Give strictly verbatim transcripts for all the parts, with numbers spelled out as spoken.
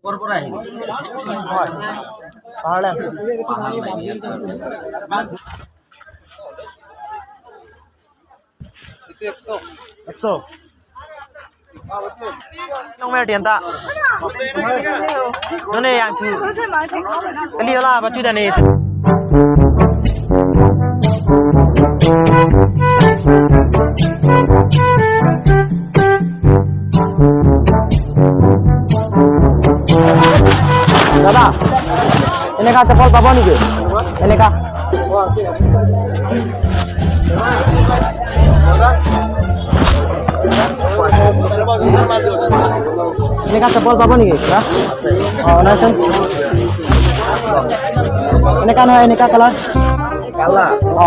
ক'ৰ পৰা আহিলে? হয়। পাহাৰলে। এইটো একশ। একশ। Nong mer dianta. None yang tu. Kali ola bacu dane. দাদা, এনেকা চপ্পল পাব নেকি? এনেকা। এনেকা চপ্পল পাব নেকি? হা? অ, নাইচোন। এনেকা নহয়, এনেকা কালাৰ। কালাৰ? অ।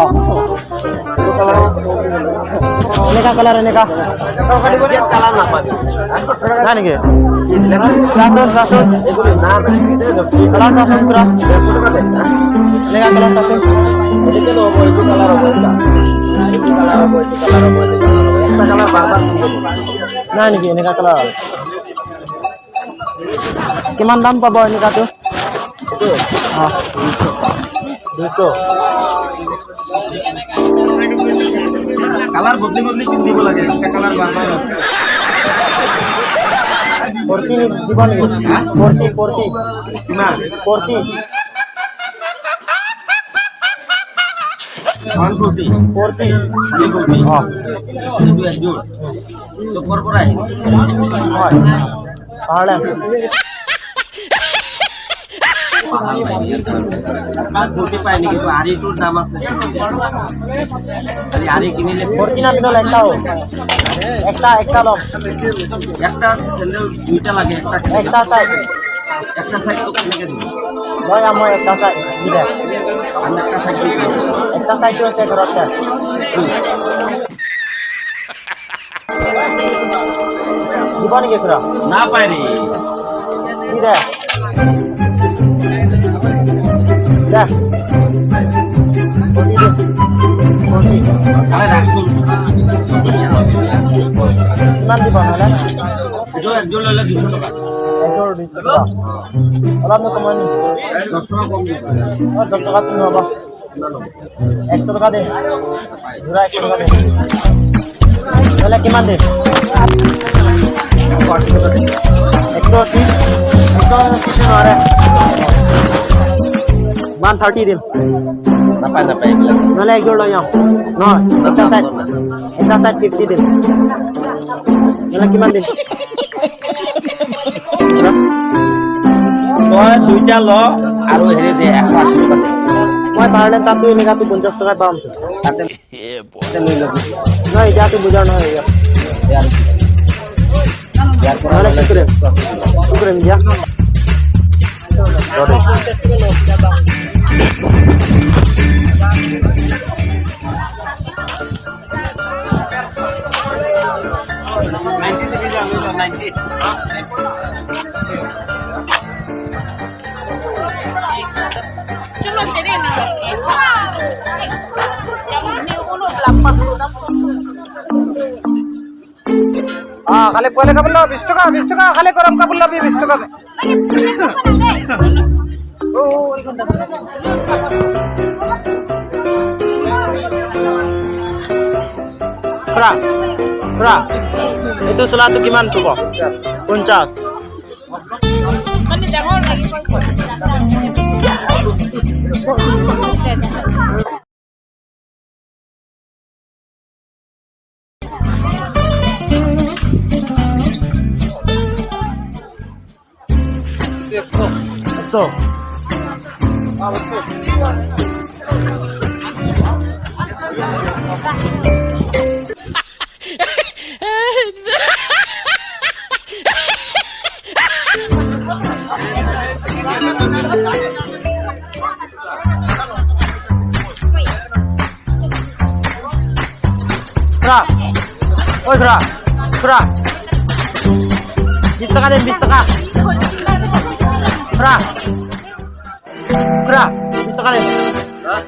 এনেকা কালাৰ, এনেকা। কালাৰ নাপায়। নাই নেকি? চাচোন, চাচোন। কালাৰ চাচোন পুৰা। এনেকা কালাৰ চাচোন। নাই নেকি এনেকা কালাৰ? কিমান দাম পাব এনেকাটো? অ। দুইশ। কালাৰ বদলি বদলি পিন্ধিব লাগে, এটা কালাৰ বাৰ বাৰ। ফৰ্টি দিব নেকি? হা? Forty, forty. কিমান? Forty. One forty. Forty. Three forty. অ। এইটো এযোৰ। তো ক'ৰ পৰা আহিছে? হয়। পাহাৰলে। পাহাৰলে। ইমান ফূৰ্তি পায় নেকি? তো আৰিটোৰ দাম আছে। খালি আৰি কিনিলে ফৰ্টি না পিন্ধল একটা হ। একটা, একটা লম। একটা চেণ্ডেল দুইটা লাগে, একটা চেণ্ডেল। একটা চাই। একটা চাইটো কেনেকে দিব? মই, মই একটা চাই দিলে। আমি একটা চাই দি দিম। একটা চাইটো আছে ঘৰত। দিব নেকি খুৰা? নাপায় ৰে। কি দে? দে। ফৰ্টি দে। ফৰ্টি। আৰে ৰাখচোন। কিমান দিব নহ'লে? এযোৰ, এযোৰ ল'লে দুশ টকা। এযোৰ দুশ টকা। অলপ কমাই নি। দহ টকা কম দিব। অ, দহ টকাত নহ'ব। একশ টকা দে। যোৰা একশ টকা দে। নহ'লে কিমান দিম? একশ আশী। একশ আশী নোৱাৰে। ওৱান থাৰ্টি দিম। নাপায়, নাপায় এইবিলাক। নহ'লে একযোৰ লৈ যাওঁ। নহয়, এটা চাইড, এটা চাইড ফিফটি দিম। নহ'লে কিমান দিম? তই দুইটা ল আৰু হেৰি দে, এশ আশী টকা দে। মই পাহাৰলে তাতো এনেকাতো পঞ্চাশ টকাত পাম। তাতে, তাতে লৈ ল'বি। নহয়, এতিয়াতো বজাৰ নহয়, ইয়াত। ইয়াৰ, ইয়াৰ পৰা নহ'লে কি কৰিম? কি কৰিম এতিয়া? Ah, খালি পোৱালি কাপোৰ ল, বিশ টকা, বিশ টকা, খালি গৰম কাপোৰ ল'বি, বিশ টকা। খুৰা, খুৰা, এইটো চোলাটো কিমান ক'ব? পঞ্চাশ। একশ। খুৰা, ঐ খুৰা, খুৰা, বিশ টকা দিম, বিশ টকা। খুৰা, খুৰা, বিশ টকা দিম।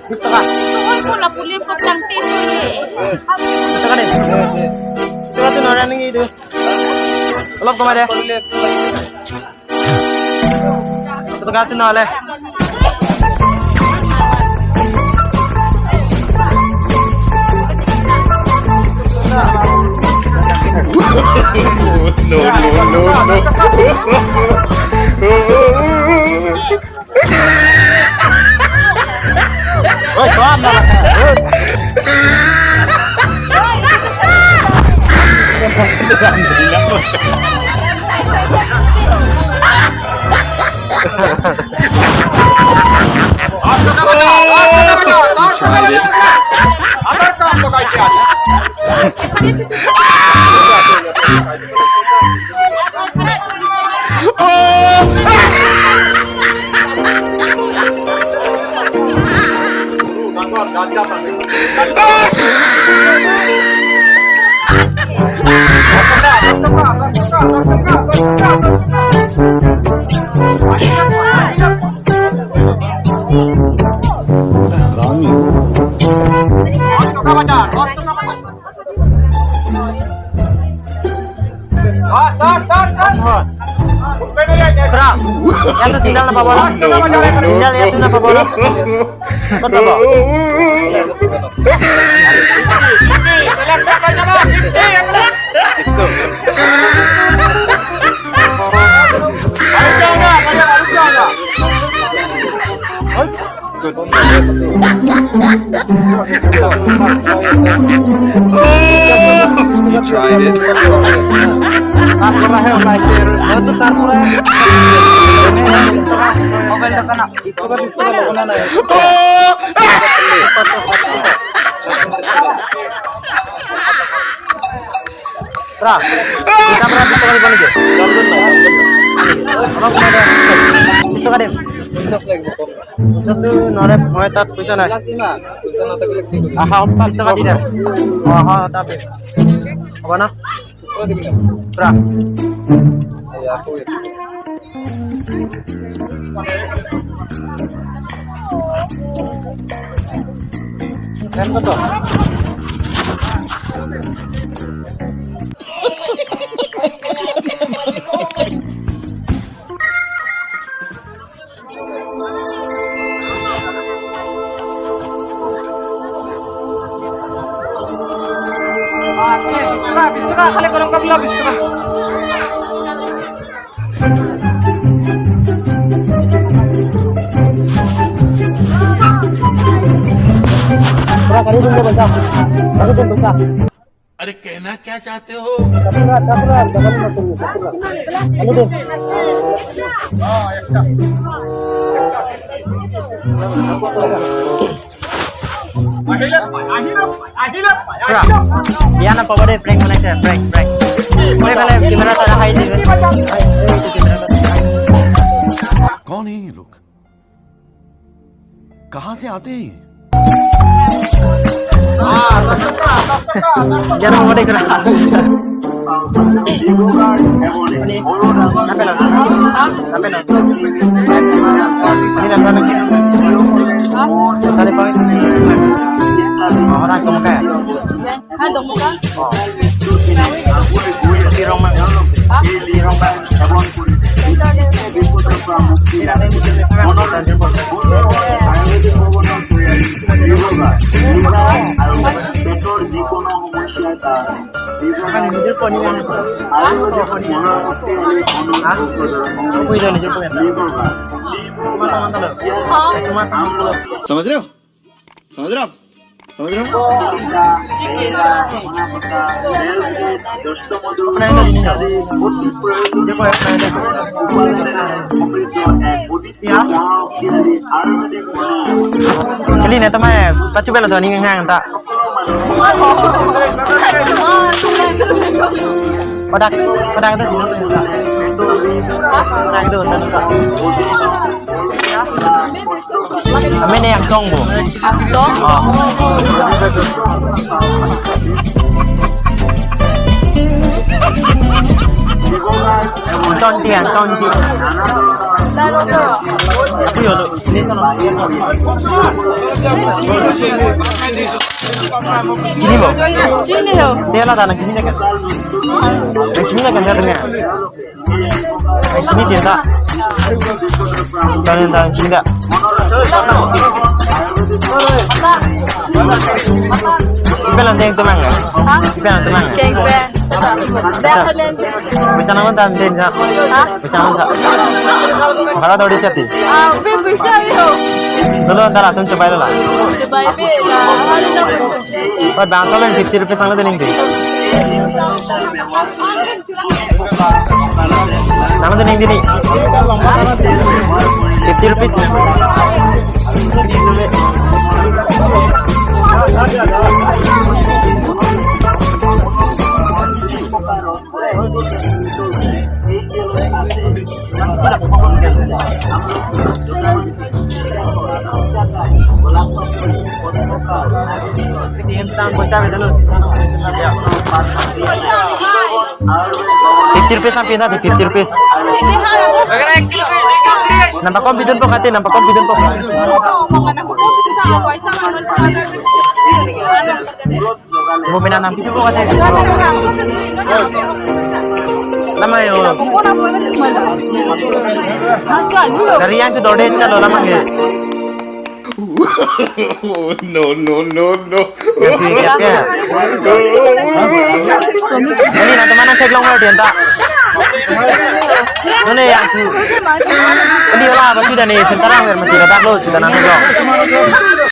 বিশ টকা। Soal ko lapuli paglang tito ye. বিশ টকা দিম। বিশ টকাটো নোৱাৰে নেকি এইটো? অলপ কমাই দে। Toka tu nole. No, no, no, no. Oi, soal na. You tried it. Khra, yato sandal nangpabolo. Sandal yato nangpabolo. Betul, Bo? You tried it. Pra, kita pernah bisa kali panik ya? Abang pernah ada? Bisa kali? Just tu norep, moi tat poisa nai. Aha, opa, bisa kali dah. Aha, tapi. Apa na? Pra. Kan betul. Ah, eh, bis taka, bis taka, khali korong kabla bis taka. Pura kari dun deh, bangsa. Kari dun, bangsa. अरे, कहना क्या चाहते हो? Kapura, kapura, kapura, kapura. Ano dun? Pura. Yan nangpabor deh, prank mana sih, prank, prank. Boleh, boleh, camera taruh high sih. High, high, itu camera taruh. कौन है ये लोग? कहाँ से आते हैं ये? Jangan mau deh, Pura. Sampai lo. Sampai lo. Ini lah, sana. Tali pangit. Orang kamu kayak. Hai, dong mo ka? Oh. Di rong mang. Ha? Di rong mang. Kan নিজের পনি না। হা? ওই তো নিজের পনি না। তোমার তো মাথা লো। হ্যাঁ। তোমার তো মাথা লো। समझ रहे हो? समझ रहे हो आप? समझ रहे हो? अपना ही नहीं जाओ। देखो, अपना ही देखो। क्या? Kali ne tamai pachu bela to ning hang ta. Kodak, kodak ta. Kodak ta. Amen ne Angtong bo. Angtong? Oh. Angtong ti, Angtong ti. Apo yo lo, ini sono. Chini bo? Chini ho. Tela dana chini kan? Chini kan dia dengar. Chini dia tak? Soalnya tak chini tak? Ipe lang teng temang ya? Ha? Ipe lang temang ya? Keng pe. Dah kalian. Bisa namun tan den ya? Ha? Bisa namun tak? Kalau tahu dia cati. Ah, pe bisa yo. Dulu antara tun coba lah. Coba pe lah. Hari tak. Pat bang tolong fifty rupees ang lo dening di. Tanglo dening di ni. Fifty rupees. Fifty rupees nangpi na di, fifty rupees. Nangpakom pidunpo kate, nangpakom pidunpo. Mo mena nangpidunpo kate. Lama yo. Dari yang tu dorde chalo lama nge. No, no, no, no. Yang tu ikat ke? Ini nanti mana theklong lo dia ta. Nune yang tu. Ini lah apa tu dan ni sentarang biar mati kata lo tu dan nanti lo.